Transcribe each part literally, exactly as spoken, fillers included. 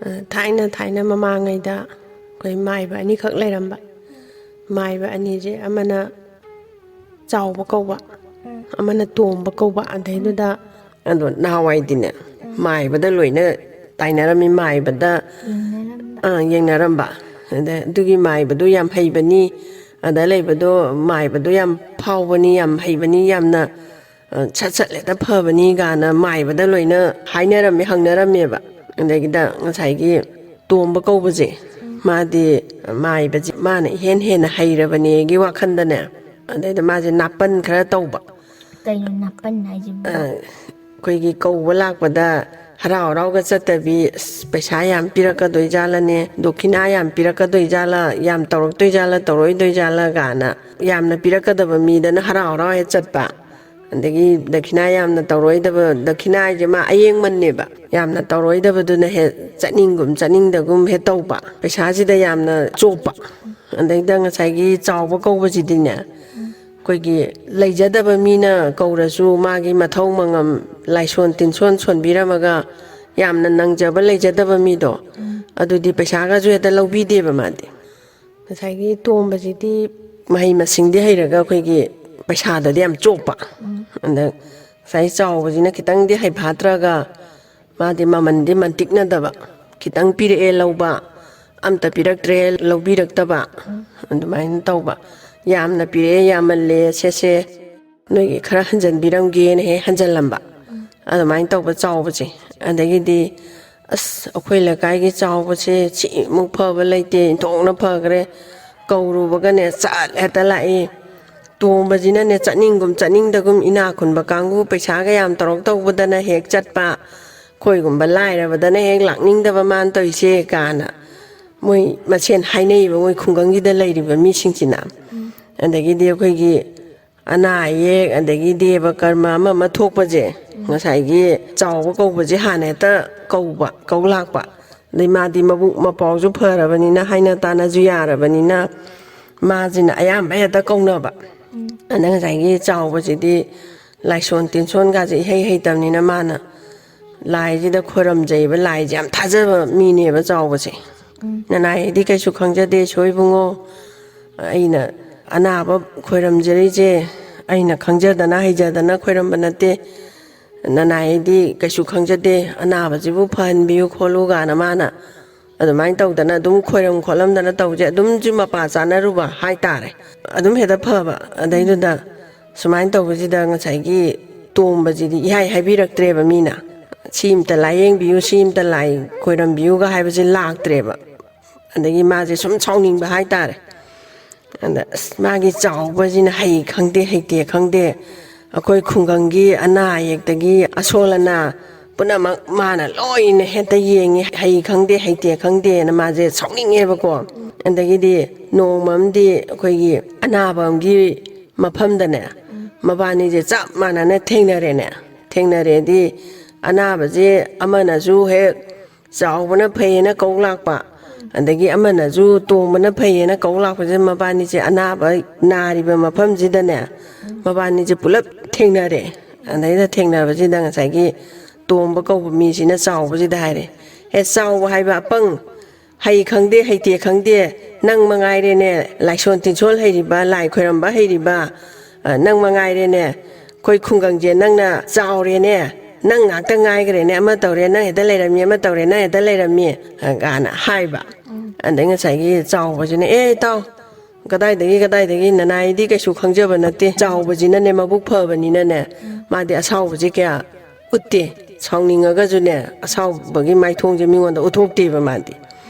ꯑ, ꯊꯥꯏꯅ, ꯊꯥꯏꯅ ꯃꯃꯥꯡꯉꯩꯗ ꯑꯩꯈꯣꯏ ꯃꯥꯏꯕ ꯑꯅꯤꯈꯛ ꯂꯩꯔꯝꯕ꯫ ꯃꯥꯏꯕ ꯑꯅꯤꯁꯦ ꯑꯃꯅ ꯆꯥꯎꯕ ꯀꯧꯕ, ꯎꯝ꯫ ꯑꯃꯅ ꯇꯣꯝꯕ ꯀꯧꯕ꯫ ꯑꯗꯩꯗꯨꯗ ꯑꯗꯣ ꯅꯍꯥꯟꯋꯥꯏꯗꯤꯅꯦ, ꯎꯝ꯫ ꯃꯥꯏꯕꯗ ꯂꯣꯏꯅ ꯇꯥꯏꯅꯔꯝꯃꯤ, ꯃꯥꯏꯕꯗ, ꯌꯦꯡꯅꯔꯝꯕ꯫ ꯑꯥ, ꯌꯦꯡꯅꯔꯝꯕ꯫ ꯑꯗ ꯑꯗꯨꯒꯤ ꯃꯥꯏꯕꯗꯨ ꯌꯥꯝ ꯍꯩꯕꯅꯤ, ꯑꯗ ꯂꯩꯕꯗꯣ, ꯃꯥꯏꯕꯗꯣ ꯌꯥꯝ ꯐꯥꯎꯕꯅꯤ, ꯌꯥꯝ ꯍꯩꯕꯅꯤ, ꯌꯥꯝꯅ, ꯑ, ꯁꯠ ꯁꯠ ꯍꯦꯛꯇ ꯐꯕꯅꯤ ꯀꯥꯏꯅ ꯃꯥꯏꯕꯗ ꯂꯣꯏꯅ ꯍꯥꯏꯅꯔꯝꯃꯦ, ꯍꯪꯅꯔꯝꯃꯦꯕ꯫ ꯑꯗꯒꯤꯗ ꯉꯁꯥꯏꯒꯤ ꯇꯣꯝꯕ ꯀꯧꯕꯁꯦ, ꯎꯝ꯫ ꯃꯥꯗꯤ ꯃꯥꯏꯕꯁꯦ ꯃꯥꯅ ꯏꯍꯦꯟ ꯍꯦꯟꯅ ꯍꯩꯔꯕꯅꯦꯒꯤ ꯋꯥꯈꯟꯗꯅꯦ, ꯑꯗꯩꯗ ꯃꯥꯁꯦ ꯅꯥꯄꯟ ꯈꯔ ꯇꯧꯕ꯫ ꯀꯩꯅꯣ ꯅꯥꯄꯟ ꯍꯥꯏꯁꯤꯕꯨ? ꯑ, ꯑꯩꯈꯣꯏꯒꯤ ꯀꯧꯕ ꯂꯥꯛꯄꯗ ꯍꯔꯥꯎ ꯍꯔꯥꯎꯒ ꯆꯠꯇꯕꯤ, "ꯑꯁ, ꯄꯩꯁꯥ ꯌꯥꯝ ꯄꯤꯔꯛꯀꯗꯣꯏ ꯖꯥꯠꯂꯅꯦ, ꯗꯣꯈꯤꯅꯥ ꯌꯥꯝ ꯄꯤꯔꯛꯀꯗꯣꯏ ꯖꯥꯠꯂ, ꯌꯥꯝ ꯇꯧꯔꯛꯇꯣꯏ ꯖꯥꯠꯂ, ꯇꯧꯔꯛꯑꯣꯏꯗꯣꯏ ꯖꯥꯠꯂ" ꯀꯥꯏꯅ ꯌꯥꯝꯅ ꯄꯤꯔꯛꯀꯗꯕ ꯃꯤꯗꯅ ꯍꯔꯥꯎ ꯍꯔꯥꯎ ꯍꯦꯛ ꯆꯠꯄ꯫ ꯑꯗꯒꯤ ꯗꯈꯤꯅꯥ ꯌꯥꯝꯅ ꯇꯧꯔꯣꯏꯗꯕ, ꯗꯈꯤꯅꯥ ꯍꯥꯏꯁꯦ ꯃꯥ ꯑꯌꯦꯡꯃꯟꯅꯦꯕ, ꯌꯥꯝꯅ ꯇꯧꯔꯣꯏꯗꯕꯗꯨꯅ ꯍꯦꯛ ꯆꯠꯅꯤꯡꯒꯨꯝ ꯆꯠꯅꯤꯡꯗꯒꯨꯝ ꯍꯦꯛ ꯇꯧꯕ, ꯄꯩꯁꯥꯁꯤꯗ ꯌꯥꯝꯅ ꯆꯣꯞꯄ꯫ ꯑꯗꯩꯗ ꯉꯁꯥꯏꯒꯤ ꯆꯥꯎꯕ ꯀꯧꯕꯁꯤꯗꯤꯅꯦ, ꯑꯩꯈꯣꯏꯒꯤ ꯂꯩꯖꯗꯕ ꯃꯤꯅ ꯀꯧꯔꯁꯨ ꯃꯥꯒꯤ ꯃꯊꯧ ꯃꯉꯝ, ꯂꯥꯏꯁꯣꯟ ꯇꯤꯟꯁꯣꯟ ꯁꯣꯟꯕꯤꯔꯝꯃꯒ ꯌꯥꯝꯅ ꯅꯪꯖꯕ ꯂꯩꯖꯗꯕ ꯃꯤꯗꯣ, ꯎꯝ꯫ ꯑꯗꯨꯗꯤ ꯄꯩꯁꯥꯒꯁꯨ ꯍꯦꯛꯇ ꯂꯧꯕꯤꯗꯦꯕ ꯃꯥꯗꯤ꯫ ꯉꯁꯥꯏꯒꯤ ꯇꯣꯝꯕꯁꯤꯗꯤ ꯃꯍꯩ ꯃꯁꯤꯡꯗꯤ ꯍꯩꯔꯒ ꯑꯩꯈꯣꯏꯒꯤ ꯄꯩꯁꯥꯗꯗꯤ ꯌꯥꯝ ꯆꯣꯞꯄ꯫ ꯎꯝ꯫ ꯑꯗ ꯉꯁꯥꯏ ꯆꯥꯎꯕꯁꯤꯅ ꯈꯤꯇꯪꯗꯤ ꯍꯩꯐꯥꯠꯇ꯭ꯔꯒ ꯃꯥꯗꯤ ꯃꯃꯟꯗꯤ ꯃꯟꯇꯤꯛꯅꯗꯕ, ꯈꯤꯇꯪ ꯄꯤꯔꯛꯑꯦ ꯂꯧꯕ, ꯑꯝꯇ ꯄꯤꯔꯛꯇ꯭ꯔꯦ ꯂꯧꯕꯤꯔꯛꯇꯕ, ꯎꯝ꯫ ꯑꯗꯨꯃꯥꯏꯅ ꯇꯧꯕ꯫ ꯌꯥꯝꯅ ꯄꯤꯔꯛꯑꯦ, ꯌꯥꯝꯃꯜꯂꯦ, ꯁꯦ ꯁꯦ, ꯅꯣꯏꯒꯤ ꯈꯔ ꯍꯟꯖꯟꯕꯤꯔꯝꯒꯦꯅ ꯍꯦꯛ ꯍꯟꯖꯜꯂꯝꯕ꯫ ꯎꯝ꯫ ꯑꯗꯨꯃꯥꯏꯅ ꯇꯧꯕ ꯆꯥꯎꯕꯁꯦ꯫ ꯑꯗꯒꯤꯗꯤ, "ꯑꯁ, ꯑꯩꯈꯣꯏ ꯂꯩꯀꯥꯏꯒꯤ ꯆꯥꯎꯕꯁꯦ ꯁꯤꯃꯨꯛ ꯐꯕ ꯂꯩꯇꯦ, ꯏꯟꯊꯣꯛꯅ ꯐꯈ꯭ꯔꯦ, ꯀꯧꯔꯨꯕꯒꯅꯦ ꯆꯠ ꯍꯦꯛꯇ ꯂꯥꯛꯏ꯫ ꯇꯣꯝꯕꯁꯤꯅꯅꯦ ꯆꯠꯅꯤꯡꯒꯨꯝ ꯆꯠꯅꯤꯡꯗꯒꯨꯝ, ꯏꯅꯥ ꯈꯨꯟꯕ ꯀꯥꯡꯕꯨ ꯄꯩꯁꯥꯒ ꯌꯥꯝ ꯇꯧꯔꯛ ꯇꯧꯕꯗꯅ ꯍꯦꯛ ꯆꯠꯄ, ꯑꯩꯈꯣꯏꯒꯨꯝꯕ ꯂꯥꯏꯔꯕꯗꯅ ꯍꯦꯛ ꯂꯥꯛꯅꯤꯡꯗꯕ ꯃꯥꯅ ꯇꯧꯔꯤꯁꯦ" ꯀꯥꯏꯅ ꯃꯣꯏ ꯃꯁꯦꯟ ꯍꯥꯏꯅꯩꯌꯦꯕ, ꯃꯣꯏ ꯈꯨꯡꯒꯪꯒꯤꯗ ꯂꯩꯔꯤꯕ ꯃꯤꯁꯤꯡꯁꯤꯅ꯫ ꯎꯝ꯫ ꯑꯗꯒꯤꯗꯤ ꯑꯩꯈꯣꯏꯒꯤ ꯑꯅꯥ ꯑꯌꯦꯛ, ꯑꯗꯒꯤ ꯗꯦꯕ ꯀꯔꯃ ꯑꯃ ꯑꯃ ꯊꯣꯛꯄꯁꯦ, ꯎꯝ꯫ ꯉꯁꯥꯏꯒꯤ ꯆꯥꯎꯕ ꯀꯧꯕꯁꯦ ꯍꯥꯟꯅ ꯍꯦꯛꯇ ꯀꯧꯕ, ꯀꯧ ꯂꯥꯛꯄ꯫ ꯑꯗꯩ ꯃꯥꯗꯤ ꯃꯕꯨꯛ ꯃꯄꯥꯎꯁꯨ ꯐꯔꯕꯅꯤꯅ, ꯍꯥꯏꯅ ꯇꯥꯅꯁꯨ ꯌꯥꯔꯕꯅꯤꯅ, ꯃꯥꯁꯤꯅ ꯑꯌꯥꯝꯕ ꯍꯦꯛꯇ ꯀꯧꯅꯕ꯫ ꯎꯝ꯫ ꯑꯗ ꯉꯁꯥꯏꯒꯤ ꯆꯥꯎꯕꯁꯤꯗꯤ ꯂꯥꯏꯁꯣꯟ ꯇꯤꯟꯁꯣꯟꯒꯁꯦ ꯏꯍꯩ ꯍꯩꯇꯕꯅꯤꯅ, ꯃꯥꯅ ꯂꯥꯏꯁꯤꯗ ꯈꯣꯏꯔꯝꯖꯩꯕ, ꯂꯥꯏꯁꯦ ꯌꯥꯝ ꯊꯥꯖꯕ ꯃꯤꯅꯦꯕ ꯆꯥꯎꯕꯁꯦ꯫ "ꯅꯅꯥꯏꯗꯤ ꯀꯩꯁꯨ ꯈꯪꯖꯗꯦ ꯁꯣꯏꯕꯨꯡꯉꯣ, ꯑꯩꯅ ꯑꯅꯥꯕ ꯈꯣꯏꯔꯝꯖꯔꯤꯁꯦ ꯑꯩꯅ ꯈꯪꯖꯗꯅ ꯍꯩꯖꯗꯅ ꯈꯣꯏꯔꯝꯕ ꯅꯠꯇꯦ꯫ ꯅꯅꯥꯏꯗꯤ ꯀꯩꯁꯨ ꯈꯪꯖꯗꯦ, ꯑꯅꯥꯕꯁꯤꯕꯨ ꯐꯍꯟꯕꯤꯌꯨ ꯈꯣꯠꯂꯨ" ꯀꯥꯏꯅ ꯃꯥꯅ ꯑꯗꯨꯃꯥꯏꯅ ꯇꯧꯗꯅ ꯑꯗꯨꯝ ꯈꯣꯏꯔꯝ ꯈꯣꯠꯂꯝꯗꯅ ꯇꯧꯁꯦ, ꯑꯗꯨꯝꯁꯨ ꯃꯄꯥ ꯆꯥꯅꯔꯨꯕ ꯍꯥꯏꯇꯥꯔꯦ꯫ ꯑꯗꯨꯝ ꯍꯦꯛꯇ ꯐꯕ꯫ ꯑꯗꯩꯗꯨꯗ ꯁꯨꯃꯥꯏꯅ ꯇꯧꯕꯁꯤꯗ ꯉꯁꯥꯏꯒꯤ ꯇꯣꯝꯕꯁꯤꯗꯤ ꯏꯍꯥꯏ ꯍꯥꯏꯕꯤꯔꯛꯇ꯭ꯔꯦꯕ ꯃꯤꯅ꯫ "ꯁꯤ ꯑꯝꯇ ꯂꯥꯏꯌꯦꯡꯕꯤꯌꯨ, ꯁꯤ ꯑꯝꯇ ꯂꯥꯏ ꯈꯣꯏꯔꯝꯕꯤꯌꯨꯒ" ꯍꯥꯏꯕꯁꯦ ꯂꯥꯛꯇ꯭ꯔꯦꯕ꯫ ꯑꯗꯒꯤ ꯃꯥꯁꯦ ꯁꯨꯝ ꯁꯥꯎꯅꯤꯡꯕ ꯍꯥꯏꯇꯥꯔꯦ꯫ ꯑꯗ ꯑꯁ, ꯃꯥꯒꯤ ꯆꯥꯎꯕꯁꯤꯅ ꯍꯩ ꯈꯪꯗꯦ, ꯍꯩꯇꯦ ꯈꯪꯗꯦ, ꯑꯩꯈꯣꯏ ꯈꯨꯡꯒꯪꯒꯤ ꯑꯅꯥ ꯑꯌꯦꯛꯇꯒꯤ ꯑꯁꯣꯜ ꯑꯅꯥ ꯄꯨꯝꯅꯃꯛ ꯃꯥꯅ ꯂꯣꯏꯅ ꯍꯦꯛꯇ ꯌꯦꯡꯉꯤ, ꯍꯩ ꯈꯪꯗꯦ, ꯍꯩꯇꯦ ꯈꯪꯗꯦꯅ ꯃꯥꯁꯦ ꯁꯥꯎꯅꯤꯡꯉꯦꯕꯀꯣ꯫ ꯑꯗꯒꯤꯗꯤ ꯅꯣꯡꯃ ꯑꯃꯗꯤ ꯑꯩꯈꯣꯏꯒꯤ ꯑꯅꯥꯕ ꯑꯃꯒꯤ ꯃꯐꯝꯗꯅꯦ, ꯃꯕꯥꯅꯤꯁꯦ ꯆꯞ ꯃꯥꯟꯅꯅ ꯊꯦꯡꯅꯔꯦꯅꯦ꯫ ꯊꯦꯡꯅꯔꯦꯗꯤ ꯑꯅꯥꯕꯁꯦ ꯑꯃꯅꯁꯨ ꯍꯦꯛ ꯆꯥꯎꯕꯅ ꯐꯩꯌꯦꯅ ꯀꯧ ꯂꯥꯛꯄ, ꯑꯗꯒꯤ ꯑꯃꯅꯁꯨ ꯇꯣꯝꯕꯅ ꯐꯩꯌꯦꯅ ꯀꯧ ꯂꯥꯛꯄꯁꯦ, ꯃꯕꯥꯅꯤꯁꯦ ꯑꯅꯥꯕ ꯅꯥꯔꯤꯕ ꯃꯐꯝꯁꯤꯗꯅꯦ, ꯃꯕꯥꯅꯤꯁꯦ ꯄꯨꯂꯞ ꯊꯦꯡꯅꯔꯦ꯫ ꯑꯗꯩꯗ ꯊꯦꯡꯅꯕꯁꯤꯗ ꯉꯁꯥꯏꯒꯤ ꯇꯣꯝꯕ ꯀꯧꯕ ꯃꯤꯁꯤꯅ ꯆꯥꯎꯕꯁꯤꯗ ꯍꯥꯏꯔꯦ, "ꯑꯦ, ꯆꯥꯎꯕ ꯍꯥꯏꯕ ꯑꯄꯪ, ꯍꯩ ꯈꯪꯗꯦ, ꯍꯩꯇꯦ ꯈꯪꯗꯦ, ꯅꯪ ꯃꯉꯥꯏꯔꯦꯅꯦ ꯂꯥꯏꯁꯣꯟ ꯇꯤꯟꯁꯣꯜ ꯍꯩꯔꯤꯕ, ꯂꯥꯏ ꯈꯣꯏꯔꯝꯕ ꯍꯩꯔꯤꯕ, ꯑ, ꯅꯪ ꯃꯉꯥꯏꯔꯦꯅꯦ, ꯑꯩꯈꯣꯏ ꯈꯨꯡꯒꯪꯁꯦ ꯅꯪꯅ ꯆꯥꯎꯔꯦꯅꯦ, ꯅꯪ ꯉꯥꯛꯇ ꯉꯥꯏꯈ꯭ꯔꯦꯅꯦ, ꯑꯃ ꯇꯧꯔꯦ ꯅꯪ ꯍꯦꯛꯇ ꯂꯩꯔꯝꯃꯤ, ꯑꯃ ꯇꯧꯔꯦ ꯅꯪ ꯍꯦꯛꯇ ꯂꯩꯔꯝꯃꯤ", ꯑ, ꯀꯥꯏꯅ ꯍꯥꯏꯕ꯫ ꯑꯗꯩ ꯉꯁꯥꯏꯒꯤ ꯆꯥꯎꯕꯁꯤꯅ, "ꯑꯦ, ꯏꯇꯥꯎ, ꯀꯗꯥꯏꯗꯒꯤ, ꯀꯗꯥꯏꯗꯒꯤ, ꯅꯅꯥꯏꯗꯤ ꯀꯩꯁꯨ ꯈꯪꯖꯕ ꯅꯠꯇꯦ"꯫ ꯆꯥꯎꯕꯁꯤꯅꯅꯦ, ꯃꯕꯨꯛ ꯐꯕꯅꯤꯅꯅꯦ, ꯃꯥꯗꯤ ꯑꯁꯥꯎꯕꯁꯦ ꯀꯌꯥ ꯎꯠꯇꯦ꯫ ꯁꯥꯎꯅꯤꯡꯉꯒꯁꯨꯅꯦ, ꯑꯁꯥꯎꯕꯒꯤ ꯃꯥꯏꯊꯣꯡꯁꯦ ꯃꯤꯉꯣꯟꯗ ꯎꯠꯊꯣꯛꯇꯦꯕ ꯃꯥꯗꯤ꯫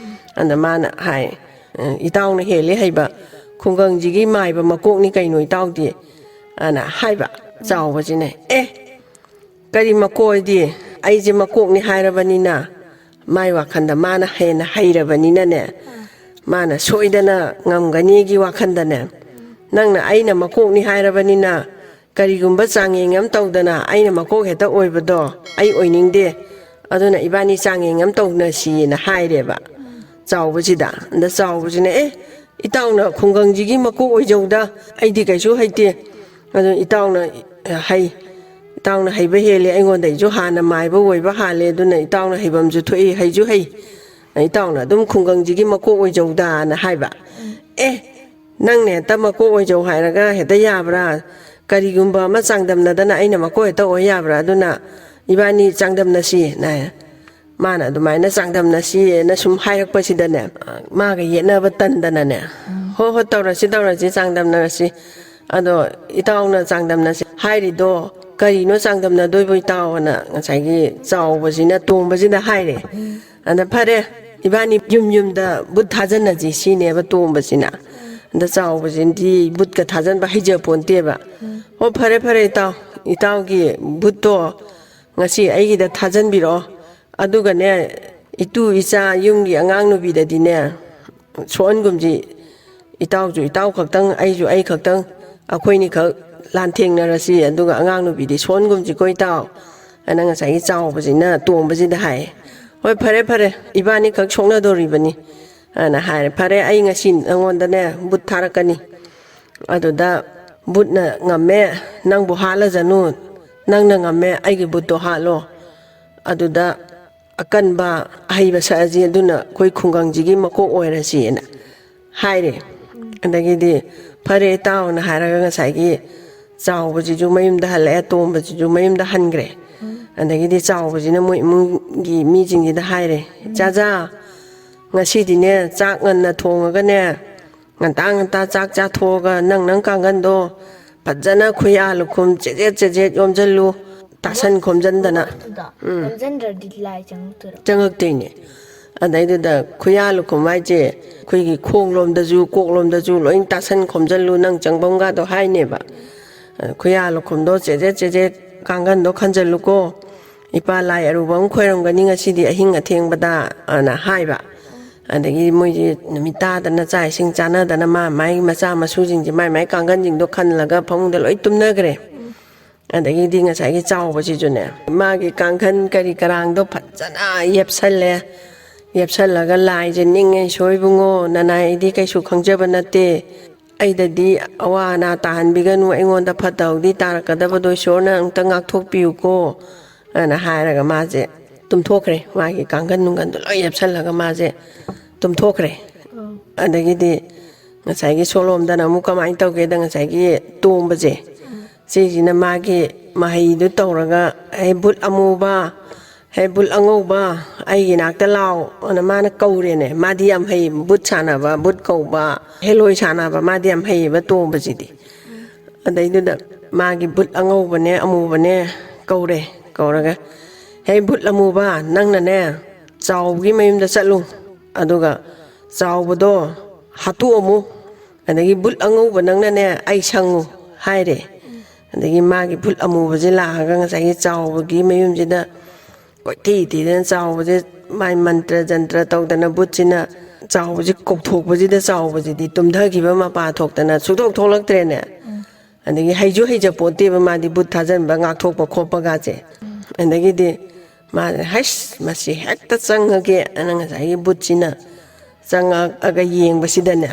ꯑꯗ ꯃꯥꯅ ꯍꯥꯏ, "ꯏꯇꯥꯎꯅ ꯍꯦꯜꯂꯤ ꯍꯩꯕ, ꯈꯨꯡꯒꯪꯁꯤꯒꯤ ꯃꯥꯏꯕ ꯃꯀꯣꯛꯅꯤ ꯀꯩꯅꯣ ꯏꯇꯥꯎꯗꯤ", ꯑꯅ ꯍꯥꯏꯕ꯫ ꯆꯥꯎꯕꯁꯤꯅ, "ꯑꯦ, ꯀꯔꯤ ꯃꯀꯣꯛ ꯑꯣꯏꯗꯤ? ꯑꯩꯁꯦ ꯃꯀꯣꯛꯅꯤ ꯍꯥꯏꯔꯕꯅꯤꯅ", ꯃꯥꯏ ꯋꯥꯈꯜꯗ ꯃꯥꯅ ꯍꯦꯟꯅ ꯍꯩꯔꯕꯅꯤꯅꯅꯦ, ꯃꯥꯅ ꯁꯣꯏꯗꯅ ꯉꯝꯒꯅꯤꯒꯤ ꯋꯥꯈꯜꯗꯅꯦ, "ꯅꯪꯅ ꯑꯩꯅ ꯃꯀꯣꯛꯅꯤ ꯍꯥꯏꯔꯕꯅꯤꯅ, ꯀꯔꯤꯒꯨꯝꯕ ꯆꯥꯡꯌꯦꯡ ꯑꯃ ꯇꯧꯗꯅ ꯑꯩꯅ ꯃꯀꯣꯛ ꯍꯦꯛꯇ ꯑꯣꯏꯕꯗꯣ ꯑꯩ ꯑꯣꯏꯅꯤꯡꯗꯦ, ꯑꯗꯨꯅ ꯏꯕꯥꯅꯤ ꯆꯥꯡꯌꯦꯡ ꯑꯃ ꯇꯧꯅꯁꯤꯅ" ꯍꯥꯏꯔꯦꯕ ꯆꯥꯎꯕꯁꯤꯗ꯫ ꯑꯗ ꯆꯥꯎꯕꯁꯤꯅ, "ꯑꯦ, ꯏꯇꯥꯎꯅ ꯈꯨꯡꯒꯪꯁꯤꯒꯤ ꯃꯀꯣꯛ ꯑꯣꯏꯖꯧꯗ, ꯑꯩꯗꯤ ꯀꯩꯁꯨ ꯍꯩꯇꯦ, ꯑꯗꯨ ꯏꯇꯥꯎꯅ ꯍꯩ, "ꯏꯇꯥꯎꯅ ꯍꯩꯕ ꯍꯦꯜꯂꯦ, ꯑꯩꯉꯣꯟꯗꯩꯁꯨ ꯍꯥꯟꯅ ꯃꯥꯏꯕ ꯑꯣꯏꯕ ꯍꯥꯜꯂꯦ, ꯑꯗꯨꯅ ꯏꯇꯥꯎꯅ ꯍꯩꯕꯝꯁꯨ ꯊꯣꯛꯏ, ꯍꯩꯁꯨ ꯍꯩ꯫ ꯏꯇꯥꯎꯅ ꯑꯗꯨꯝ ꯈꯨꯡꯒꯪꯁꯤꯒꯤ ꯃꯀꯣꯛ ꯑꯣꯏꯖꯧꯗꯥꯅ" ꯍꯥꯏꯕ꯫ "ꯑꯦ, ꯅꯪꯅ ꯍꯦꯛꯇ ꯃꯀꯣꯛ ꯑꯣꯏꯖꯧ ꯍꯥꯏꯔꯒ ꯍꯦꯛꯇ ꯌꯥꯕ꯭ꯔꯥ? ꯀꯔꯤꯒꯨꯝꯕ ꯑꯃ ꯆꯥꯡꯗꯝꯅꯗꯅ ꯑꯩꯅ ꯃꯀꯣꯛ ꯍꯦꯛꯇ ꯑꯣꯏ ꯌꯥꯕ꯭ꯔꯥ? ꯑꯗꯨꯅ ꯏꯕꯥꯅꯤ ꯆꯥꯡꯗꯝꯅꯁꯤ" ꯅ ꯃꯥꯅ ꯑꯗꯨꯃꯥꯏꯅ "ꯆꯥꯡꯗꯝꯅꯁꯤꯅ" ꯁꯨꯝ ꯍꯥꯏꯔꯛꯄꯁꯤꯗꯅꯦ, ꯃꯥꯒ ꯌꯦꯠꯅꯕ ꯇꯟꯗꯅꯅꯦ, "ꯍꯣ ꯍꯣ, ꯇꯧꯔꯁꯤ ꯇꯧꯔꯁꯤ, ꯆꯥꯡꯗꯝꯅꯔꯁꯤ꯫ ꯑꯗꯣ ꯏꯇꯥꯎꯅ ꯆꯥꯡꯗꯝꯅꯁꯤ ꯍꯥꯏꯔꯤꯗꯣ ꯀꯔꯤꯅꯣ ꯆꯥꯡꯗꯝꯅꯗꯣꯏꯕꯨ, ꯏꯇꯥꯎ?" ꯑꯅ ꯉꯁꯥꯏꯒꯤ ꯆꯥꯎꯕꯁꯤꯅ ꯇꯣꯝꯕꯁꯤꯗ ꯍꯥꯏꯔꯦ꯫ ꯑꯗ "ꯐꯔꯦ, ꯏꯕꯥꯅꯤ ꯌꯨꯝ ꯌꯨꯝꯗ ꯕꯨꯠ ꯊꯥꯖꯟꯅꯁꯤ" ꯁꯤꯅꯦꯕ ꯇꯣꯝꯕꯁꯤꯅ꯫ ꯑꯗ ꯆꯥꯎꯕꯁꯤꯗꯤ ꯕꯨꯠꯀ ꯊꯥꯖꯟꯕ ꯍꯩꯖꯄꯣꯟꯇꯦꯕ꯫ "ꯑꯣ, ꯐꯔꯦ ꯐꯔꯦ ꯏꯇꯥꯎ, ꯏꯇꯥꯎꯒꯤ ꯕꯨꯠꯇꯣ ꯉꯁꯤ ꯑꯩꯒꯤꯗ ꯊꯥꯖꯟꯕꯤꯔꯛꯑꯣ꯫ ꯑꯗꯨꯒꯅꯦ, ꯏꯇꯨ ꯏꯆꯥ ꯌꯨꯝꯒꯤ ꯑꯉꯥꯡ ꯅꯨꯄꯤꯗꯗꯤꯅꯦ ꯁꯣꯛꯍꯟꯒꯨꯝꯁꯤ꯫ ꯏꯇꯥꯎꯁꯨ ꯏꯇꯥꯎ ꯈꯛꯇꯪ, ꯑꯩꯁꯨ ꯑꯩ ꯈꯛꯇꯪ, ꯑꯩꯈꯣꯏꯅꯤꯈꯛ ꯂꯥꯟꯊꯦꯡꯅꯔꯁꯤ, ꯑꯗꯨꯒ ꯑꯉꯥꯡ ꯅꯨꯄꯤꯗꯤ ꯁꯣꯛꯍꯟꯒꯨꯝꯁꯤꯀꯣ ꯏꯇꯥꯎ" ꯑꯅ ꯉꯁꯥꯏꯒꯤ ꯆꯥꯎꯕꯁꯤꯅ ꯇꯣꯝꯕꯁꯤꯗ ꯍꯥꯏ꯫ "ꯍꯣꯏ, ꯐꯔꯦ ꯐꯔꯦ, ꯏꯕꯥꯅꯤꯈꯛ ꯁꯣꯛꯅꯗꯣꯔꯤꯕꯅꯤ" ꯑꯅ ꯍꯥꯏꯔꯦ꯫ "ꯐꯔꯦ, ꯑꯩ ꯉꯁꯤ ꯅꯉꯣꯟꯗꯅꯦ ꯕꯨꯠ ꯊꯥꯔꯛꯀꯅꯤ꯫ ꯑꯗꯨꯗ ꯕꯨꯠꯅ ꯉꯝꯃꯦ, ꯅꯪꯕꯨ ꯍꯥꯠꯂꯖꯅꯨ, ꯅꯪꯅ ꯉꯝꯃꯦ, ꯑꯩꯒꯤ ꯕꯨꯠꯇꯣ ꯍꯥꯠꯂꯣ꯫ ꯑꯗꯨꯗ ꯑꯀꯟꯕ ꯑꯍꯩꯕ ꯁꯛꯑꯁꯤ, ꯑꯗꯨꯅ ꯑꯩꯈꯣꯏ ꯈꯨꯡꯒꯪꯁꯤꯒꯤ ꯃꯀꯣꯛ ꯑꯣꯏꯔꯁꯤꯅ" ꯍꯥꯏꯔꯦ꯫ ꯑꯗꯒꯤꯗꯤ "ꯐꯔꯦ ꯏꯇꯥꯎꯅ" ꯍꯥꯏꯔꯒ ꯉꯁꯥꯏꯒꯤ ꯆꯥꯎꯕꯁꯤꯁꯨ ꯃꯌꯨꯝꯗ ꯍꯜꯂꯛꯑꯦ, ꯇꯣꯝꯕꯁꯤꯁꯨ ꯃꯌꯨꯝꯗ ꯍꯟꯈ꯭ꯔꯦ꯫ ꯑꯗꯒꯤꯗꯤ ꯆꯥꯎꯕꯁꯤꯅ ꯃꯣꯏ ꯏꯃꯨꯡꯒꯤ ꯃꯤꯁꯤꯡꯁꯤꯗ ꯍꯥꯏꯔꯦ, "ꯆꯥꯖꯥ, ꯉꯁꯤꯗꯤꯅꯦ ꯆꯥꯛ ꯉꯟꯅ ꯊꯣꯡꯉꯒꯅꯦ, ꯉꯟꯇꯥ ꯉꯟꯇꯥ ꯆꯥꯛ ꯆꯥꯊꯣꯛꯑꯒ ꯅꯪ ꯅꯪ ꯀꯥꯡꯒꯟꯗꯣ ꯐꯖꯅ ꯈꯨꯌꯥ ꯂꯨꯈꯨꯝ ꯆꯦꯖꯦꯠ ꯆꯦꯖꯦꯠ ꯌꯣꯝꯁꯤꯜꯂꯨ, ꯇꯥꯁꯟ ꯈꯣꯝꯖꯤꯟꯗꯅ"꯫ ꯎꯝ꯫ ꯌꯣꯝꯁꯤꯟꯗ꯭ꯔꯗꯤ ꯂꯥꯏ ꯆꯪꯉꯛꯇꯣꯏꯔꯣ? ꯆꯪꯉꯛꯇꯣꯏꯅꯦ꯫ ꯑꯗꯩꯗꯨꯗ ꯈꯨꯌꯥ ꯂꯨꯈꯨꯝ ꯍꯥꯏꯁꯦ ꯑꯩꯈꯣꯏꯒꯤ ꯈꯣꯡꯂꯣꯝꯗꯁꯨ ꯀꯣꯛꯂꯣꯝꯗꯁꯨ ꯂꯣꯏ ꯇꯥꯁꯟ ꯈꯣꯝꯖꯤꯜꯂꯨ, ꯅꯪ ꯆꯪꯐꯝꯒꯗꯣ ꯍꯥꯏꯅꯦꯕ꯫ ꯈꯨꯌꯥ ꯂꯨꯈꯨꯝꯗꯣ ꯆꯦꯖꯦꯠ ꯆꯦꯖꯦꯠ ꯀꯥꯡꯒꯟꯗꯣ ꯈꯟꯖꯜꯂꯨꯀꯣ, ꯏꯄꯥ ꯂꯥꯏ ꯑꯔꯨꯕ ꯑꯃ ꯈꯣꯏꯔꯝꯒꯅꯤ ꯉꯁꯤꯗꯤ ꯑꯍꯤꯡ ꯑꯊꯦꯡꯕꯗ ꯑꯅ ꯍꯥꯏꯕ꯫ ꯑꯗꯒꯤ ꯃꯣꯏꯁꯦ ꯅꯨꯃꯤꯠ ꯇꯥꯗꯅ ꯆꯥꯛ ꯏꯁꯤꯡ ꯆꯥꯅꯗꯅ ꯃꯥ ꯃꯥꯒꯤ ꯃꯆꯥ ꯃꯁꯨꯁꯤꯡꯁꯦ ꯃꯥꯏ ꯃꯥꯏ ꯀꯥꯡꯒꯟꯁꯤꯡꯗꯣ ꯈꯜꯂꯒ ꯐꯃꯨꯡꯗ ꯂꯣꯏ ꯇꯨꯝꯅꯈ꯭ꯔꯦ꯫ ꯑꯗꯒꯤꯗꯤ ꯉꯁꯥꯏꯒꯤ ꯆꯥꯎꯕꯁꯤꯁꯨꯅꯦ, ꯃꯥꯒꯤ ꯀꯥꯡꯈꯟ ꯀꯔꯤ ꯀꯔꯥꯡꯗꯣ ꯐꯖꯅ ꯌꯦꯞꯁꯜꯂꯦ꯫ ꯌꯦꯞꯁꯜꯂꯒ ꯂꯥꯏꯁꯦ ꯅꯤꯡꯉꯦ, "ꯏꯁꯣꯔ ꯏꯕꯨꯡꯉꯣ, ꯅꯅꯥꯏ ꯑꯩꯗꯤ ꯀꯩꯁꯨ ꯈꯪꯖꯕ ꯅꯠꯇꯦ, "ꯑꯩꯗꯗꯤ ꯑꯋꯥ ꯑꯅꯥ ꯇꯥꯍꯟꯕꯤꯒꯅꯨ, ꯑꯩꯉꯣꯟꯗ ꯐꯠꯇ ꯍꯥꯎꯗꯤ ꯇꯥꯔꯛꯀꯗꯕꯗꯣ ꯏꯁꯣꯔꯅ ꯑꯃꯨꯛꯇ ꯉꯥꯛꯊꯣꯛꯄꯤꯌꯨꯀꯣ" ꯑꯅ ꯍꯥꯏꯔꯒ ꯃꯥꯁꯦ ꯇꯨꯝꯊꯣꯛꯈ꯭ꯔꯦ꯫ ꯃꯥꯒꯤ ꯀꯥꯡꯒꯟ ꯅꯨꯡꯒꯟꯗꯣ ꯂꯣꯏ ꯌꯦꯞꯁꯜꯂꯒ ꯃꯥꯁꯦ ꯇꯨꯝꯊꯣꯛꯈ꯭ꯔꯦ꯫ ꯑꯗꯒꯤꯗꯤ ꯉꯁꯥꯏꯒꯤ ꯁꯣꯂꯣꯝꯗꯅ ꯑꯃꯨꯛ ꯀꯃꯥꯏꯅ ꯇꯧꯒꯦꯗ, ꯉꯁꯥꯏꯒꯤ ꯇꯣꯝꯕꯁꯦ, ꯁꯤꯁꯤꯅ ꯃꯥꯒꯤ ꯃꯍꯩꯗꯨ ꯇꯧꯔꯒ, "ꯍꯦ ꯕꯨꯠ ꯑꯃꯨꯕ, ꯍꯦ ꯕꯨꯠ ꯑꯉꯧꯕ, ꯑꯩꯒꯤ ꯅꯥꯛꯇ ꯂꯥꯛꯑꯣ" ꯑꯅ ꯃꯥꯅ ꯀꯧꯔꯦꯅꯦ꯫ ꯃꯥꯗꯤ ꯌꯥꯝ ꯍꯩ, ꯕꯨꯠ ꯁꯥꯟꯅꯕ, ꯕꯨꯠ ꯀꯧꯕ, ꯍꯦꯂꯣꯏ ꯁꯥꯟꯅꯕ, ꯃꯥꯗꯤ ꯌꯥꯝ ꯍꯩꯌꯦꯕ ꯇꯣꯝꯕꯁꯤꯗꯤ꯫ ꯑꯗꯩꯗꯨꯗ ꯃꯥꯒꯤ ꯕꯨꯠ ꯑꯉꯧꯕꯅꯦ ꯑꯃꯨꯕꯅꯦ ꯀꯧꯔꯦ꯫ ꯀꯧꯔꯒ, "ꯍꯦ ꯕꯨꯠ ꯑꯃꯨꯕ, ꯅꯪꯅꯅꯦ ꯆꯥꯎꯕꯒꯤ ꯃꯌꯨꯝꯗ ꯆꯠꯂꯨ, ꯑꯗꯨꯒ ꯆꯥꯎꯕꯗꯣ ꯍꯥꯠꯇꯣꯛꯑꯝꯃꯨ, ꯑꯗꯒꯤ ꯕꯨꯠ ꯑꯉꯧꯕ ꯅꯪꯅꯅꯦ ꯑꯩ ꯁꯪꯉꯨ" ꯍꯥꯏꯔꯦ꯫ ꯑꯗꯒꯤ ꯃꯥꯒꯤ ꯕꯨꯠ ꯑꯃꯨꯕꯁꯦ ꯂꯥꯛꯑꯒ ꯉꯁꯥꯏꯒꯤ ꯆꯥꯎꯕꯒꯤ ꯃꯌꯨꯝꯁꯤꯗ ꯀꯣꯏꯊꯤ ꯊꯤꯗꯅ ꯆꯥꯎꯕꯁꯦ, ꯃꯥꯏ ꯃꯟꯇ꯭ꯔ ꯖꯟꯇ꯭ꯔ ꯇꯧꯗꯅ ꯕꯨꯠꯁꯤꯅ ꯆꯥꯎꯕꯁꯤ ꯀꯧꯊꯣꯛꯄꯁꯤꯗ ꯆꯥꯎꯕꯁꯤꯗꯤ ꯇꯨꯝꯊꯈꯤꯕ ꯃꯄꯥ ꯊꯣꯛꯇꯅ ꯁꯨꯛꯊꯣꯛ ꯊꯣꯛꯂꯛꯇ꯭ꯔꯦꯅꯦ꯫ ꯑꯗꯒꯤ ꯍꯩꯁꯨ ꯍꯩꯖꯄꯣꯠꯇꯦꯕ ꯃꯥꯗꯤ ꯕꯨꯠ ꯊꯥꯖꯟꯕ, ꯉꯥꯛꯊꯣꯛꯄ ꯈꯣꯠꯄꯒꯁꯦ꯫ ꯑꯗꯒꯤꯗꯤ ꯃꯥꯁꯦ, "ꯍꯩꯁ, ꯃꯁꯤ ꯍꯦꯛꯇ ꯆꯪꯉꯒꯦ" ꯑꯅ ꯉꯁꯥꯏꯒꯤ ꯕꯨꯠꯁꯤꯅ ꯆꯪꯉꯛꯑꯒ ꯌꯦꯡꯕꯁꯤꯗꯅꯦ,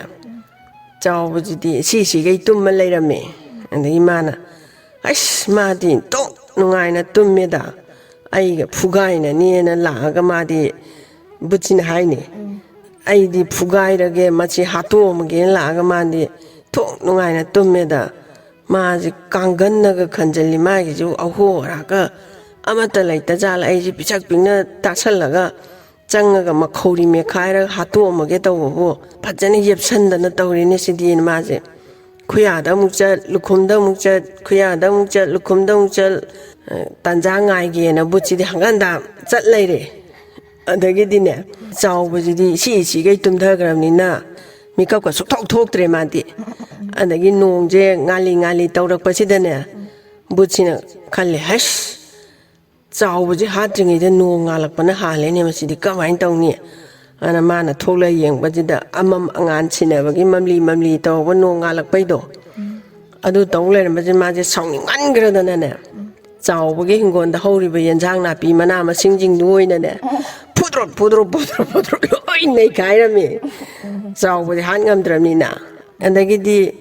ꯆꯥꯎꯕꯁꯤꯗꯤ ꯁꯤꯁꯤꯒꯩ ꯇꯨꯝꯃ ꯂꯩꯔꯝꯃꯦ꯫ ꯑꯗꯒꯤ ꯃꯥꯅ, "ꯑꯩꯁ, ꯃꯥꯗꯤ ꯊꯣꯛ ꯅꯨꯡꯉꯥꯏꯅ ꯇꯨꯝꯃꯦꯗ, ꯑꯩꯒ ꯐꯨꯒꯥꯏꯅꯅꯤꯅ ꯂꯥꯛꯑꯒ ꯃꯥꯗꯤ", ꯕꯨꯠꯁꯤꯅ ꯍꯥꯏꯅꯤ, "ꯑꯩꯗꯤ ꯐꯨꯒꯥꯏꯔꯒꯦ, ꯃꯁꯤ ꯍꯥꯠꯇꯣꯛꯑꯝꯃꯒꯦꯅ" ꯂꯥꯛꯑꯒ ꯃꯥꯗꯤ ꯊꯣꯛ ꯅꯨꯡꯉꯥꯏꯅ ꯇꯨꯝꯃꯦꯗ꯫ ꯃꯥꯁꯦ ꯀꯥꯡꯒꯟꯅꯒ ꯈꯟꯖꯤꯜꯂꯤ, ꯃꯥꯒꯤꯁꯨ ꯑꯍꯣ ꯑꯔꯥꯛꯀ ꯑꯃꯠꯇ ꯂꯩꯇ ꯖꯥꯠꯂ, ꯑꯩꯁꯦ ꯄꯤꯁꯛ ꯄꯤꯛꯅ ꯇꯥꯁꯜꯂꯒ ꯆꯪꯉꯒ ꯃꯈꯧꯔꯤ ꯃꯦꯠꯈꯥꯏꯔꯒ ꯍꯥꯠꯇꯣꯛꯑꯝꯃꯒꯦ ꯇꯧꯕꯕꯨ ꯐꯖꯅ ꯌꯦꯞꯁꯟꯗꯅ ꯇꯧꯔꯤꯅꯦ ꯁꯤꯗꯤꯅ ꯃꯥꯁꯦ ꯈꯨꯌꯥꯗ ꯑꯃꯨꯛ ꯆꯠ, ꯂꯨꯈꯨꯝꯗ ꯑꯃꯨꯛ ꯆꯠ, ꯈꯨꯌꯥꯗ ꯑꯃꯨꯛ ꯆꯠ, ꯂꯨꯈꯨꯝꯗ ꯑꯃꯨꯛ ꯆꯠ, ꯇꯥꯟꯖꯥ ꯉꯥꯏꯒꯦꯅ ꯕꯨꯠꯁꯤꯗꯤ ꯍꯪꯒꯟꯗ ꯆꯠ ꯂꯩꯔꯦ꯫ ꯑꯗꯒꯤꯗꯤꯅꯦ, ꯆꯥꯎꯕꯁꯤꯗꯤ ꯁꯤ ꯁꯤꯈꯩ ꯇꯨꯝꯊꯈ꯭ꯔꯕꯅꯤꯅ ꯃꯤꯀꯞꯀ ꯁꯨꯛꯊꯣꯛ ꯊꯣꯛꯇ꯭ꯔꯦ ꯃꯥꯗꯤ꯫ ꯑꯗꯒꯤ ꯅꯣꯡꯁꯦ ꯉꯥꯜꯂꯤ ꯉꯥꯜꯂꯤ ꯇꯧꯔꯛꯄꯁꯤꯗꯅꯦ, ꯕꯨꯠꯁꯤꯅ ꯈꯜꯂꯦ, "ꯍꯩꯁ, ꯆꯥꯎꯕꯁꯦ ꯍꯥꯠꯇ꯭ꯔꯤꯉꯩꯗ ꯅꯣꯡ ꯉꯥꯜꯂꯛꯄꯅ ꯍꯥꯜꯂꯦꯅꯦ, ꯃꯁꯤꯗꯤ ꯀꯃꯥꯏꯅ ꯇꯧꯅꯤ?" ꯑꯗꯨꯅ ꯃꯥꯅ ꯊꯣꯛꯂꯛ ꯌꯦꯡꯕꯁꯤꯗ ꯑꯃꯝ ꯑꯉꯥꯟ ꯁꯤꯟꯅꯕꯒꯤ ꯃꯝꯂꯤ ꯃꯝꯂꯤ ꯇꯧꯕ ꯅꯣꯡ ꯉꯥꯜꯂꯛꯄꯩꯗꯣ, ꯑꯗꯨ ꯇꯧ ꯂꯩꯔꯝꯕꯁꯦ ꯃꯥꯁꯦ ꯁꯥꯎꯅꯤꯡꯃꯟꯈ꯭ꯔꯗꯅꯅꯦ, ꯆꯥꯎꯕꯒꯤ ꯍꯤꯡꯒꯣꯜꯗ ꯍꯧꯔꯤꯕ ꯌꯦꯟꯁꯥꯡ ꯅꯥꯄꯤ ꯃꯅꯥ ꯃꯁꯤꯡꯁꯤꯡꯗꯨ ꯑꯣꯏꯅꯅꯦ, ꯐꯨꯗ꯭ꯔꯣꯛ ꯐꯨꯗ꯭ꯔꯣꯛ ꯐꯨꯗ꯭ꯔꯣꯛ ꯐꯨꯗ꯭ꯔꯣꯛ ꯂꯣꯏ ꯅꯩꯈꯥꯏꯔꯝꯃꯤ꯫ ꯆꯥꯎꯕꯗꯤ ꯍꯥꯠ ꯉꯝꯗ꯭ꯔꯕꯅꯤꯅ꯫ ꯑꯗꯒꯤꯗꯤ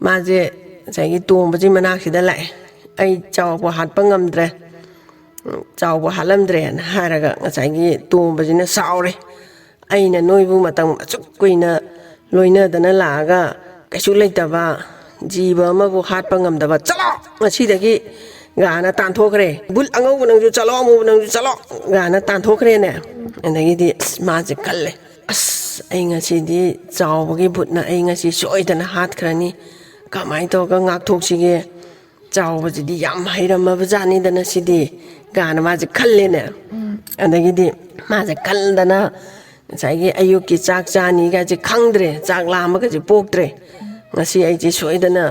ꯃꯥꯁꯦ ꯉꯁꯥꯏꯒꯤ ꯇꯣꯝꯕꯁꯤ ꯃꯅꯥꯛꯁꯤꯗ ꯂꯥꯛꯑꯦ꯫ "ꯑꯩ ꯆꯥꯎꯕ ꯍꯥꯠꯄ ꯉꯝꯗ꯭ꯔꯦ, ꯎꯝ, ꯆꯥꯎꯕ ꯍꯥꯠꯂꯝꯗ꯭ꯔꯦꯅ" ꯍꯥꯏꯔꯒ ꯉꯁꯥꯏꯒꯤ ꯇꯣꯝꯕꯁꯤꯅ ꯁꯥꯎꯔꯦ꯫ "ꯑꯩꯅ ꯅꯣꯏꯕꯨ ꯃꯇꯝ ꯑꯁꯨꯛ ꯀꯨꯏꯅ ꯂꯣꯏꯅꯗꯅ ꯂꯥꯛꯑꯒ ꯀꯩꯁꯨ ꯂꯩꯇꯕ ꯖꯤꯕ ꯑꯃꯕꯨ ꯍꯥꯠꯄ ꯉꯝꯗꯕ, ꯆꯠꯂꯣ ꯉꯁꯤꯗꯒꯤ" ꯒꯥꯅ ꯇꯥꯟꯊꯣꯛꯈ꯭ꯔꯦ꯫ "ꯕꯨꯠ ꯑꯉꯧꯕ ꯅꯪꯁꯨ ꯆꯠꯂꯣ, ꯑꯃꯨꯕ ꯅꯪꯁꯨ ꯆꯠꯂꯣ" ꯒꯥꯅ ꯇꯥꯟꯊꯣꯛꯈ꯭ꯔꯦꯅꯦ꯫ ꯑꯗꯒꯤꯗꯤ ꯑꯁ ꯃꯥꯁꯦ ꯈꯜꯂꯦ, "ꯑꯁ, ꯑꯩ ꯉꯁꯤꯗꯤ ꯆꯥꯎꯕꯒꯤ ꯕꯨꯠꯅ ꯑꯩ ꯉꯁꯤ ꯁꯣꯏꯗꯅ ꯍꯥꯠꯈ꯭ꯔꯅꯤ꯫ ꯀꯃꯥꯏꯅ ꯇꯧꯔꯒ ꯉꯥꯛꯊꯣꯛꯁꯤꯒꯦ? ꯆꯥꯎꯕꯁꯤꯗꯤ ꯌꯥꯝ ꯍꯩꯔꯝꯃꯕ ꯖꯥꯠꯅꯤꯗꯅ ꯁꯤꯗꯤ" ꯒꯥꯅ ꯃꯥꯁꯦ ꯈꯜꯂꯦꯅꯦ꯫ ꯑꯗꯒꯤꯗꯤ ꯃꯥꯁꯦ ꯈꯟꯗꯅ ꯉꯁꯥꯏꯒꯤ ꯑꯌꯨꯛꯀꯤ ꯆꯥꯛ ꯆꯥꯅꯤꯒꯁꯦ ꯈꯪꯗ꯭ꯔꯦ, ꯆꯥꯛ ꯂꯥꯝꯕꯒꯁꯦ ꯄꯣꯛꯇ꯭ꯔꯦ꯫ "ꯉꯁꯤ ꯑꯩꯁꯦ ꯁꯣꯏꯗꯅ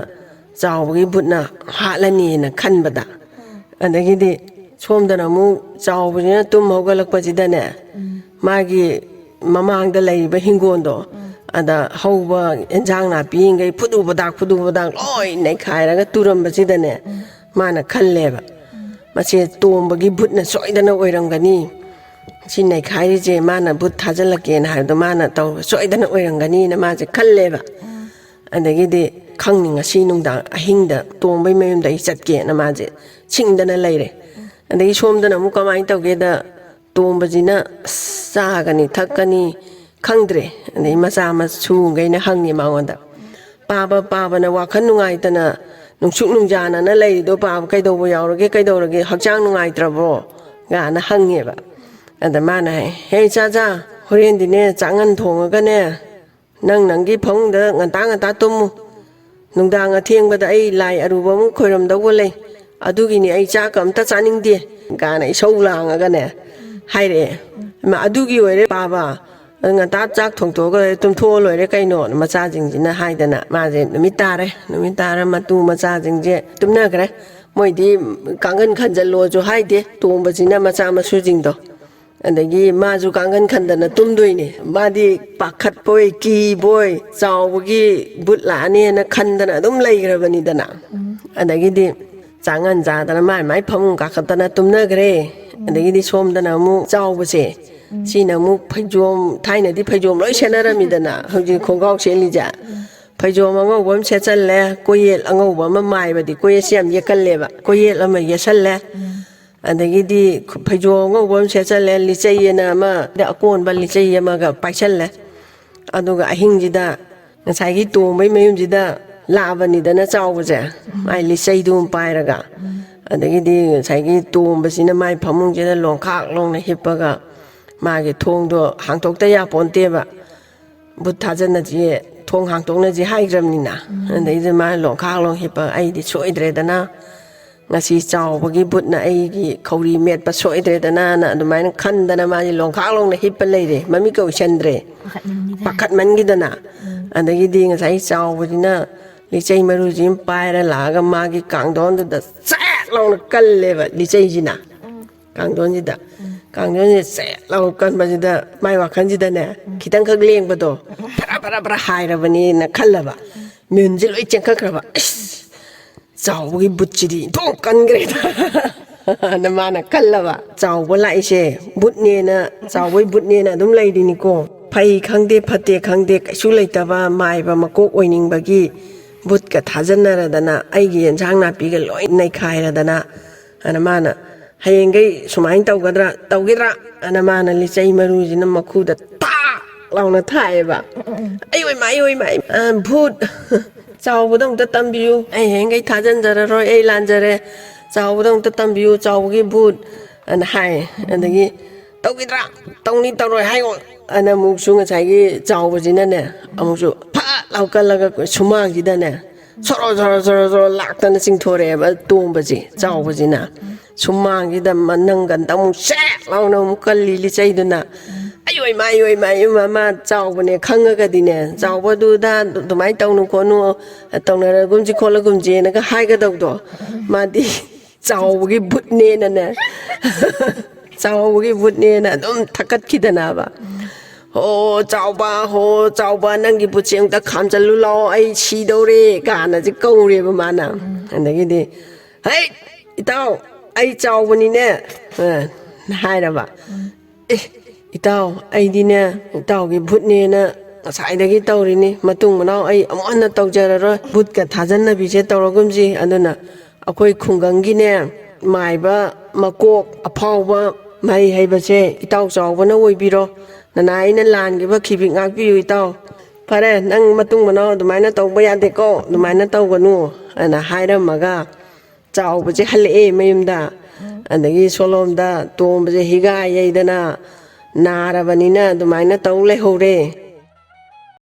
ꯆꯥꯎꯕꯒꯤ ꯕꯨꯠꯅ ꯍꯥꯠꯂꯅꯤꯅ" ꯈꯟꯕꯗ꯫ ꯑꯗꯒꯤꯗꯤ ꯁꯣꯝꯗꯅ ꯑꯃꯨꯛ ꯆꯥꯎꯕꯁꯤꯅ ꯇꯨꯝ ꯍꯧꯒꯠꯂꯛꯄꯁꯤꯗꯅꯦ, ꯃꯥꯒꯤ ꯃꯃꯥꯡꯗ ꯂꯩꯔꯤꯕ ꯍꯤꯡꯒꯣꯜꯗꯣ, ꯑꯗ ꯍꯧꯕ ꯑꯦꯟꯖꯥꯡ ꯅꯥꯄꯤꯈꯩ ꯐꯨꯗꯨ ꯐꯨꯗꯥꯛ, ꯐꯨꯗꯨ ꯐꯨꯗꯥꯛ ꯂꯣꯏ ꯅꯩꯈꯥꯏꯔꯒ ꯇꯨꯔꯝꯕꯁꯤꯗꯅꯦ, ꯃꯥꯅ ꯈꯜꯂꯦꯕ, "ꯃꯁꯦ ꯇꯣꯝꯕꯒꯤ ꯕꯨꯠꯅ ꯁꯣꯏꯗꯅ ꯑꯣꯏꯔꯝꯒꯅꯤ꯫ ꯁꯤ ꯅꯩꯈꯥꯏꯔꯤꯁꯦ ꯃꯥꯅ ꯕꯨꯠ ꯊꯥꯖꯤꯜꯂꯛꯀꯦꯅ ꯍꯥꯏꯕꯗꯣ ꯃꯥꯅ ꯇꯧꯔꯒ ꯁꯣꯏꯗꯅ ꯑꯣꯏꯔꯝꯒꯅꯤꯅ" ꯃꯥꯁꯦ ꯈꯜꯂꯦꯕ꯫ ꯑꯗꯒꯤꯗꯤ, "ꯈꯪꯅꯤ, ꯉꯁꯤ ꯅꯨꯡꯗꯥꯡ ꯑꯍꯤꯡꯗ ꯇꯣꯝꯕꯩ ꯃꯌꯨꯝꯗ ꯑꯩ ꯆꯠꯀꯦꯅ" ꯃꯥꯁꯦ ꯁꯤꯡꯗꯅ ꯂꯩꯔꯦ꯫ ꯑꯗꯒꯤ ꯁꯣꯝꯗꯅ ꯑꯃꯨꯛ ꯀꯃꯥꯏꯅ ꯇꯧꯒꯦꯗ, ꯇꯣꯝꯕꯁꯤꯅ ꯑꯁ ꯆꯥꯒꯅꯤ ꯊꯛꯀꯅꯤ ꯈꯪꯗ꯭ꯔꯦ꯫ ꯑꯗꯩ ꯃꯆꯥ ꯃꯁꯨꯈꯩꯅ ꯍꯪꯉꯦ ꯃꯉꯣꯟꯗ, "ꯄꯥꯕ, ꯄꯥꯕꯅ ꯋꯥꯈꯜ ꯅꯨꯡꯉꯥꯏꯇꯅ ꯅꯨꯡꯁꯨꯛ ꯅꯨꯡꯖꯥꯅꯅ ꯂꯩꯔꯤꯗꯣ ꯄꯥꯕ ꯀꯩꯗꯧꯕ ꯌꯥꯎꯔꯒꯦ, ꯀꯩꯗꯧꯔꯒꯦ, ꯍꯛꯆꯥꯡ ꯅꯨꯡꯉꯥꯏꯇ꯭ꯔꯕꯣ?" ꯒꯥꯅ ꯍꯪꯉꯦꯕ꯫ ꯑꯗ ꯃꯥꯅ ꯍꯥꯏ, "ꯍꯦ ꯏꯆꯥꯖꯥ, ꯍꯣꯔꯦꯟꯗꯤꯅꯦ ꯆꯥꯛꯉꯟ ꯊꯣꯡꯉꯒꯅꯦ, ꯅꯪ ꯅꯪꯒꯤ ꯐꯃꯨꯡꯗ ꯉꯟꯇꯥ ꯉꯟꯇꯥ ꯇꯨꯝꯃꯨ꯫ ꯅꯨꯡꯗꯥꯡ ꯑꯊꯦꯡꯕꯗ ꯑꯩ ꯂꯥꯏ ꯑꯔꯨꯕ ꯑꯃ ꯈꯣꯏꯔꯝꯗꯧꯕ ꯂꯩ꯫ ꯑꯗꯨꯒꯤꯅꯤ ꯑꯩ ꯆꯥꯛꯀ ꯑꯝꯇ ꯆꯥꯅꯤꯡꯗꯦ" ꯒꯥꯅ ꯏꯁꯧ ꯂꯥꯡꯉꯒꯅꯦ ꯍꯥꯏꯔꯛꯑꯦ꯫ "ꯏꯃꯥ, ꯑꯗꯨꯒꯤ ꯑꯣꯏꯔꯦ ꯄꯥꯕ, ꯉꯟꯇꯥ ꯆꯥꯛ ꯊꯣꯡꯊꯣꯛꯑꯒ ꯇꯨꯝꯊꯣꯛꯑ ꯂꯣꯏꯔꯦ ꯀꯩꯅꯣ" ꯃꯆꯥꯁꯤꯡꯁꯤꯅ ꯍꯥꯏꯗꯅ꯫ ꯃꯥꯁꯦ ꯅꯨꯃꯤꯠ ꯇꯥꯔꯦ, ꯅꯨꯃꯤꯠ ꯇꯥꯔ ꯃꯇꯨ ꯃꯆꯥꯁꯤꯡꯁꯦ ꯇꯨꯝꯅꯈ꯭ꯔꯦ꯫ ꯃꯣꯏꯗꯤ ꯀꯥꯡꯒꯟ ꯈꯟꯖꯜꯂꯣꯁꯨ ꯍꯥꯏꯗꯦ ꯇꯣꯝꯕꯁꯤꯅ ꯃꯆꯥ ꯃꯁꯨꯁꯤꯡꯗꯣ꯫ ꯑꯗꯒꯤ ꯃꯥꯁꯨ ꯀꯥꯡꯒꯟ ꯈꯟꯗꯅ ꯇꯨꯝꯗꯣꯏꯅꯦ꯫ ꯃꯥꯗꯤ ꯄꯥꯈꯠꯄꯣꯏ ꯀꯤꯕꯣꯏ ꯆꯥꯎꯕꯒꯤ ꯕꯨꯠ ꯂꯥꯛꯑꯅꯦꯅ ꯈꯟꯗꯅ ꯑꯗꯨꯝ ꯂꯩꯈ꯭ꯔꯕꯅꯤꯗꯅ꯫ ꯑꯗꯒꯤꯗꯤ ꯆꯥꯡꯉꯟ ꯆꯥꯗꯅ ꯃꯥꯏ ꯃꯥꯏ ꯐꯃꯨꯡ ꯀꯥꯈꯠꯇꯅ ꯇꯨꯝꯅꯈ꯭ꯔꯦ꯫ ꯑꯗꯒꯤꯗꯤ ꯁꯣꯝꯗꯅ ꯑꯃꯨꯛ ꯆꯥꯎꯕꯁꯦ, ꯁꯤꯅ ꯑꯃꯨꯛ ꯐꯩꯖꯣꯝ, ꯊꯥꯏꯅꯗꯤ ꯐꯩꯖꯣꯝ ꯂꯣꯏ ꯁꯦꯠꯅꯔꯝꯃꯤꯗꯅ, ꯍꯧꯖꯤꯛ ꯈꯣꯡꯒ꯭ꯔꯥꯎ ꯁꯦꯠꯂꯤꯁꯦ꯫ ꯐꯩꯖꯣꯝ ꯑꯉꯧꯕ ꯑꯃ ꯁꯦꯠꯆꯜꯂꯦ, ꯀꯣꯌꯦꯠ ꯑꯉꯧꯕ ꯑꯃ, ꯃꯥꯏꯕꯗꯤ ꯀꯣꯌꯦꯠꯁꯦ ꯌꯥꯝ ꯌꯦꯛꯀꯜꯂꯦꯕ, ꯀꯣꯌꯦꯠ ꯑꯃ ꯌꯦꯠꯁꯜꯂꯦ꯫ ꯎꯝ꯫ ꯑꯗꯒꯤꯗꯤ ꯐꯩꯖꯣꯝ ꯑꯉꯧꯕ ꯑꯃ ꯁꯦꯠꯆꯜꯂꯦ, ꯂꯤꯆꯩ ꯑꯅ ꯑꯃ, ꯑꯀꯣꯟꯕ ꯂꯤꯆꯩ ꯑꯃꯒ ꯄꯥꯏꯁꯜꯂꯦ꯫ ꯑꯗꯨꯒ ꯑꯍꯤꯡꯁꯤꯗ ꯉꯁꯥꯏꯒꯤ ꯇꯣꯝꯕꯩ ꯃꯌꯨꯝꯁꯤꯗ ꯂꯥꯛꯑꯕꯅꯤꯗꯅ ꯆꯥꯎꯕꯁꯦ, ꯎꯝ꯫ ꯃꯥꯏ ꯂꯤꯆꯩꯗꯨ ꯑꯃ ꯄꯥꯏꯔꯒ꯫ ꯎꯝ꯫ ꯑꯗꯒꯤꯗꯤ ꯉꯁꯥꯏꯒꯤ ꯇꯣꯝꯕꯁꯤꯅ ꯃꯥꯏ ꯐꯃꯨꯡꯁꯤꯗ ꯂꯣꯡꯈꯥꯛ ꯂꯣꯡꯅ ꯍꯤꯞꯄꯒ ꯃꯥꯒꯤ ꯊꯣꯡꯗꯣ ꯍꯥꯡꯇꯣꯛꯇ ꯌꯥꯄꯣꯟꯇꯦꯕ꯫ ꯚꯨꯠ ꯊꯥꯖꯟꯅꯁꯤ, ꯊꯣꯡ ꯍꯥꯡꯇꯣꯛꯅꯁꯤ ꯍꯥꯏꯈ꯭ꯔꯕꯅꯤꯅ꯫ ꯎꯝ꯫ ꯑꯗꯩꯗ ꯃꯥ ꯂꯣꯡꯈꯥꯛ ꯂꯣꯡ ꯍꯤꯞꯄ, "ꯑꯩꯗꯤ ꯁꯣꯏꯗ꯭ꯔꯦꯗꯅ, ꯉꯁꯤ ꯆꯥꯎꯕꯒꯤ ꯚꯨꯠꯅ ꯑꯩꯒꯤ ꯈꯧꯔꯤ ꯃꯦꯠꯄ ꯁꯣꯏꯗ꯭ꯔꯦꯗꯅ"ꯅ ꯑꯗꯨꯃꯥꯏꯅ ꯈꯟꯗꯅ ꯃꯥꯁꯦ ꯂꯣꯡꯈꯥꯛ ꯂꯣꯡꯅ ꯍꯤꯞꯄ ꯂꯩꯔꯦ, ꯃꯃꯤꯠꯀ ꯎꯏꯁꯟꯗ꯭ꯔꯦ꯫ ꯄꯥꯈꯠꯃꯟꯈꯤꯗꯅ꯫ ꯄꯥꯈꯠꯃꯟꯈꯤꯗꯅ꯫ ꯎꯝ꯫ ꯑꯗꯒꯤꯗꯤ ꯉꯁꯥꯏ ꯆꯥꯎꯕꯁꯤꯅ ꯂꯤꯆꯩ ꯃꯔꯨꯁꯤ ꯑꯃ ꯄꯥꯏꯔ ꯂꯥꯛꯑꯒ ꯃꯥꯒꯤ ꯀꯥꯡꯗꯣꯟꯗꯨꯗ ꯆꯦꯠ ꯂꯥꯎꯅ ꯀꯜꯂꯦꯕ ꯂꯤꯆꯩꯁꯤꯅ꯫ ꯎꯝ꯫ ꯀꯥꯡꯗꯣꯟꯁꯤꯗ꯫ ꯎꯝ꯫ ꯀꯥꯡꯗꯣꯟꯁꯤꯗ ꯆꯦꯠ ꯂꯥꯎ ꯀꯟꯕꯁꯤꯗ ꯃꯥꯏ ꯋꯥꯈꯜꯁꯤꯗꯅꯦ, ꯎꯝ꯫ ꯈꯤꯇꯪꯈꯛ ꯂꯦꯡꯕꯗꯣ ꯐꯔꯥ ꯐꯔꯥ ꯐꯔꯥ ꯍꯥꯏꯔꯕꯅꯦꯅ ꯈꯜꯂꯕ꯫ ꯎꯝ꯫ ꯃꯤꯍꯨꯟꯁꯦ ꯂꯣꯏ ꯆꯦꯟꯈꯠꯈ꯭ꯔꯕ꯫ "ꯑꯁ, ꯆꯥꯎꯕꯒꯤ ꯕꯨꯠꯁꯤꯗꯤ ꯏꯟꯊꯣꯛ ꯀꯟꯈ꯭ꯔꯦꯗ" ꯑꯅ ꯃꯥꯅ ꯈꯜꯂꯕ꯫ ꯆꯥꯎꯕ ꯂꯥꯛꯏꯁꯦ ꯕꯨꯠꯅꯦꯅ, ꯆꯥꯎꯕꯒꯤ ꯕꯨꯠꯅꯦꯅ ꯑꯗꯨꯝ ꯂꯩꯔꯤꯅꯤꯀꯣ꯫ ꯐꯩ ꯈꯪꯗꯦ, ꯐꯠꯇꯦ ꯈꯪꯗꯦ, ꯀꯩꯁꯨ ꯂꯩꯇꯕ ꯃꯥꯏꯕ ꯃꯀꯣꯛ ꯑꯣꯏꯅꯤꯡꯕꯒꯤ ꯕꯨꯠꯀ ꯊꯥꯖꯟꯅꯔꯗꯅ ꯑꯩꯒꯤ ꯑꯦꯟꯁꯥꯡ ꯅꯥꯄꯤꯒ ꯂꯣꯏ ꯅꯩꯈꯥꯏꯔꯗꯅ꯫ ꯑꯗ ꯃꯥꯅ, "ꯍꯌꯦꯡꯈꯩ ꯁꯨꯃꯥꯏꯅ ꯇꯧꯒꯗ꯭ꯔꯥ, ꯇꯧꯒꯗ꯭ꯔꯥ?" ꯑꯅ ꯃꯥꯅ ꯂꯤꯆꯩ ꯃꯔꯨꯁꯤꯅ ꯃꯈꯨꯗ ꯇꯥꯛ ꯂꯥꯎꯅ ꯊꯥꯏꯑꯕ꯫ "ꯑꯩ ꯑꯣꯏ ꯃꯥ, ꯑꯩ ꯑꯣꯏ ꯃꯥ, ꯑꯩ, ꯑ, ꯚꯨꯠ, ꯆꯥꯎꯕꯗ ꯑꯝꯇ ꯇꯝꯕꯤꯌꯨ, ꯑꯩ ꯍꯌꯦꯡꯈꯩ ꯊꯥꯖꯟꯖꯔꯔꯣꯏ, ꯑꯩ ꯂꯥꯟꯖꯔꯦ, ꯆꯥꯎꯕꯗ ꯑꯝꯇ ꯇꯝꯕꯤꯌꯨ, ꯆꯥꯎꯕꯒꯤ ꯚꯨꯠ" ꯑꯅ ꯍꯥꯏ꯫ ꯑꯗꯒꯤ, "ꯇꯧꯈꯤꯗ꯭ꯔꯥ? ꯇꯧꯅꯤ ꯇꯧꯔꯣꯏ ꯍꯥꯏꯌꯣ" ꯑꯅ ꯑꯃꯨꯛꯁꯨ ꯉꯁꯥꯏꯒꯤ ꯆꯥꯎꯕꯁꯤꯅꯅꯦ, ꯑꯃꯨꯛꯁꯨ ꯐꯠ ꯂꯥꯎ ꯀꯜꯂꯒ ꯁꯨꯃꯥꯡꯁꯤꯗꯅꯦ ꯁꯣꯔꯣ ꯁꯣꯔꯣ ꯁꯣꯔꯣ ꯁꯣꯔꯣ ꯂꯥꯛꯇꯅ ꯆꯤꯡꯊꯣꯔꯛꯑꯦꯕ ꯇꯣꯝꯕꯁꯦ, ꯆꯥꯎꯕꯁꯤꯅ꯫ ꯁꯨꯃꯥꯡꯁꯤꯗ ꯃ-, ꯅꯪꯒꯟꯗ ꯑꯃꯨꯛ ꯁꯦꯠ ꯂꯥꯎꯅ ꯑꯃꯨꯛ ꯀꯜꯂꯤ ꯂꯤꯆꯩꯗꯨꯅ꯫ "ꯑꯩ ꯑꯣꯏ ꯃꯥ, ꯑꯩ ꯑꯣꯏ ꯃꯥ, ꯑꯩ ꯑꯣꯏ ꯃꯥ", ꯃꯥ ꯆꯥꯎꯕꯅꯦ ꯈꯪꯉꯒꯗꯤꯅꯦ, "ꯆꯥꯎꯕꯗꯨꯗ ꯑꯗꯨꯃꯥꯏꯅ ꯇꯧꯅꯨ ꯈꯣꯠꯅꯨ, ꯇꯧꯅꯔꯒꯨꯝꯁꯤ ꯈꯣꯠꯂꯒꯨꯝꯁꯤꯅꯒ" ꯍꯥꯏꯒꯗꯧꯗꯣ꯫ ꯃꯥꯗꯤ ꯆꯥꯎꯕꯒꯤ ꯕꯨꯠꯅꯦꯅꯅꯦ꯫ ꯆꯥꯎꯕꯒꯤ ꯕꯨꯠꯅꯦꯅ ꯑꯗꯨꯝ ꯊꯛꯀꯠꯈꯤꯗꯅꯕ꯫ "ꯍꯣ ꯆꯥꯎꯕ, ꯍꯣ ꯆꯥꯎꯕ, ꯅꯪꯒꯤ ꯕꯨꯠꯁꯦ ꯑꯝꯇ ꯈꯥꯝꯖꯜꯂꯨ ꯂꯥꯛꯑꯣ, ꯑꯩ ꯁꯤꯗꯧꯔꯦ" ꯀꯥꯟꯅꯁꯦ ꯀꯧꯔꯦꯕ ꯃꯥꯅ꯫ ꯑꯗꯒꯤꯗꯤ, "ꯍꯩ ꯏꯇꯥꯎ, ꯑꯩ ꯆꯥꯎꯕꯅꯤꯅꯦ", ꯑ, ꯍꯥꯏꯔꯕ꯫ "ꯑꯦ ꯏꯇꯥꯎ, ꯑꯩꯗꯤꯅꯦ ꯏꯇꯥꯎꯒꯤ ꯕꯨꯠꯅꯦꯅ ꯉꯁꯥꯏꯗꯒꯤ ꯇꯧꯔꯤꯅꯤ, ꯃꯇꯨꯡ ꯃꯅꯥꯎ ꯑꯩ ꯑꯃꯨꯛ ꯍꯟꯅ ꯇꯧꯖꯔꯔꯣꯏ, ꯚꯨꯠꯀ ꯊꯥꯖꯟꯅꯕꯤꯁꯦ ꯇꯧꯔꯒꯨꯝꯁꯤ꯫ ꯑꯗꯨꯅ ꯑꯩꯈꯣꯏ ꯈꯨꯡꯒꯪꯒꯤꯅꯦ, ꯃꯥꯏꯕ ꯃꯀꯣꯛ ꯑꯐꯥꯎꯕ ꯃꯍꯩ ꯍꯩꯕꯁꯦ ꯏꯇꯥꯎ ꯆꯥꯎꯕꯅ ꯑꯣꯏꯕꯤꯔꯣ꯫ ꯅꯅꯥ ꯑꯩꯅ ꯂꯥꯟꯈꯤꯕ ꯈꯤꯕꯤꯛ ꯉꯥꯛꯄꯤꯌꯨ ꯏꯇꯥꯎ꯫ ꯐꯔꯦ, ꯅꯪ ꯃꯇꯨꯡ ꯃꯅꯥꯎ ꯑꯗꯨꯃꯥꯏꯅ ꯇꯧꯕ ꯌꯥꯗꯦꯀꯣ, ꯑꯗꯨꯃꯥꯏꯅ ꯇꯧꯒꯅꯨ ꯍꯥꯏꯅ ꯍꯥꯏꯔꯝꯃꯒ ꯆꯥꯎꯕꯁꯦ ꯍꯜꯂꯛꯑꯦ ꯃꯌꯨꯝꯗ꯫ ꯑꯗꯒꯤ ꯁꯣꯂꯣꯝꯗ ꯇꯣꯝꯕꯁꯦ ꯍꯤꯒꯥ ꯌꯩꯗꯅ ꯅꯥꯔꯕꯅꯤꯅ ꯑꯗꯨꯃꯥꯏꯅ ꯇꯧ ꯂꯩꯍꯧꯔꯦ꯫